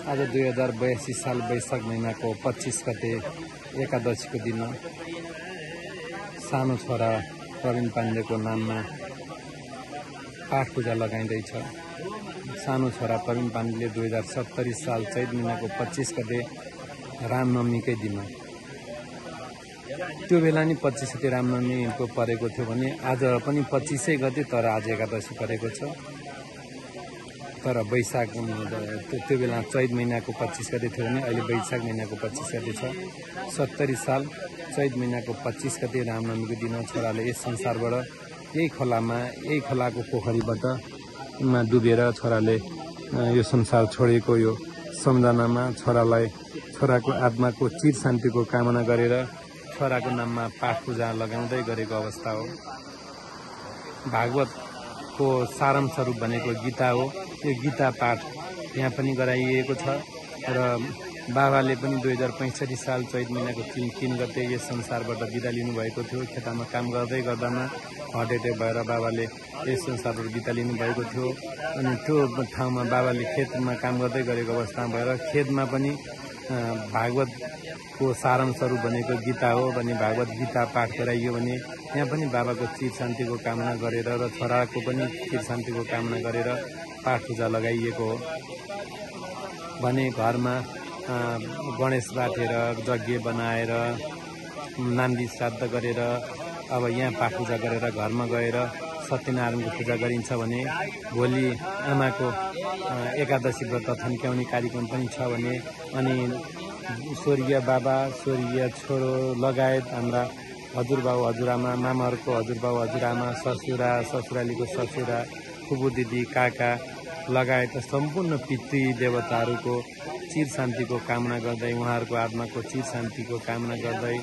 आज 2082 साल वैशाख महिनाको 25 गते एकादशीको दिन सानो छोरा प्रवीण पाण्डेको नाममा पाठ पूजा लगाइँदैछ। सानो छोरा प्रवीण पाण्डेले 2070 साल चैत महिनाको 25 गते रामनवमीकै दिन, त्यो बेला नि 25 गते रामनवमीको परेको थियो भने आज पनि 25 गते, तर आज एकादशी परेको छ। तर वैशाख त्यो बेला चैत महिनाको 25 गते थियो भने अहिले वैशाख महिनाको 25 गते छ। 70 साल चैत महिनाको 25 गते रामनवमीको दिन छोराले यस संसारबाट यही खोलाको पोखरीबाट डुबेर छोराले यो संसार छोडेको यो सम्झनामा छोराको आत्माको चिर शान्तिको कामना गरेर छोराको नाममा पाठ पूजा लगाउँदै गरेको अवस्था हो। भागवतको सारांश स्वरूप भनेको गीता हो। यो गीता पाठ यहाँ पनि गराइएको छ र बाबाले पनि 2065 साल चैत महिनाको 3 गते यस संसारबाट बिदा लिनुभएको थियो। खेतामा काम गर्दै गर्दामा हार्ट एट्याक भएर बाबाले यस संसारबाट बिदा लिनुभएको थियो। अनि त्यो ठाउँमा बाबाले खेतमा काम गर्दै गरेको अवस्थामा भएर खेतमा पनि भागवतको सारांश स्वरूप भनेको गीता हो भने भागवत गीता पाठ गराइयो भने यहाँ पनि बाबाको चिर शान्तिको कामना गरेर र छोराको पनि चिर शान्तिको कामना गरेर पाठ पूजा लगाइएको हो भने घरमा गणेश बाटेर यज्ञ बनाएर नान्दी श्राद्ध गरेर अब यहाँ पाठ पूजा गरेर घरमा गएर सत्यनारायणको पूजा गरिन्छ भने भोलि आमाको एकादशी व्रत थन्क्याउने कार्यक्रम पनि छ भने अनि स्वर्गीय बाबा स्वर्गीय छोरो लगायत हाम्रा हजुरबाउ हजुरआमा मामाहरूको हजुरबाउ हजुरआमा ससुरा ससुरालीको ससुरा फुपू दिदी काका लगायत सम्पूर्ण पितृ देवताहरूको चिर शान्तिको कामना गर्दै उहाँहरूको आत्माको चिर शान्तिको कामना गर्दै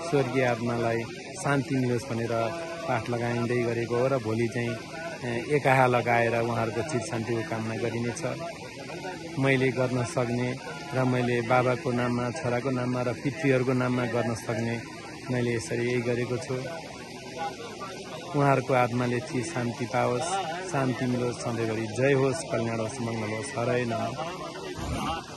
स्वर्गीय आत्मालाई शान्ति मिलोस् भनेर पाठ लगाइँदै गरेको हो र भोलि चाहिँ एकाहा लगाएर उहाँहरूको चिर शान्तिको कामना गरिनेछ। मैले गर्न सक्ने र मैले बाबाको नाममा छोराको नाममा र पितृहरूको नाममा गर्न सक्ने मैले यसरी यही गरेको छु। उहाँहरूको आत्माले चिर शान्ति पाओस्, शान्ति मिलोस् सधैँभरि। जय होस्, कल्याण होस्, मङ्गल होस्। हरै नमः।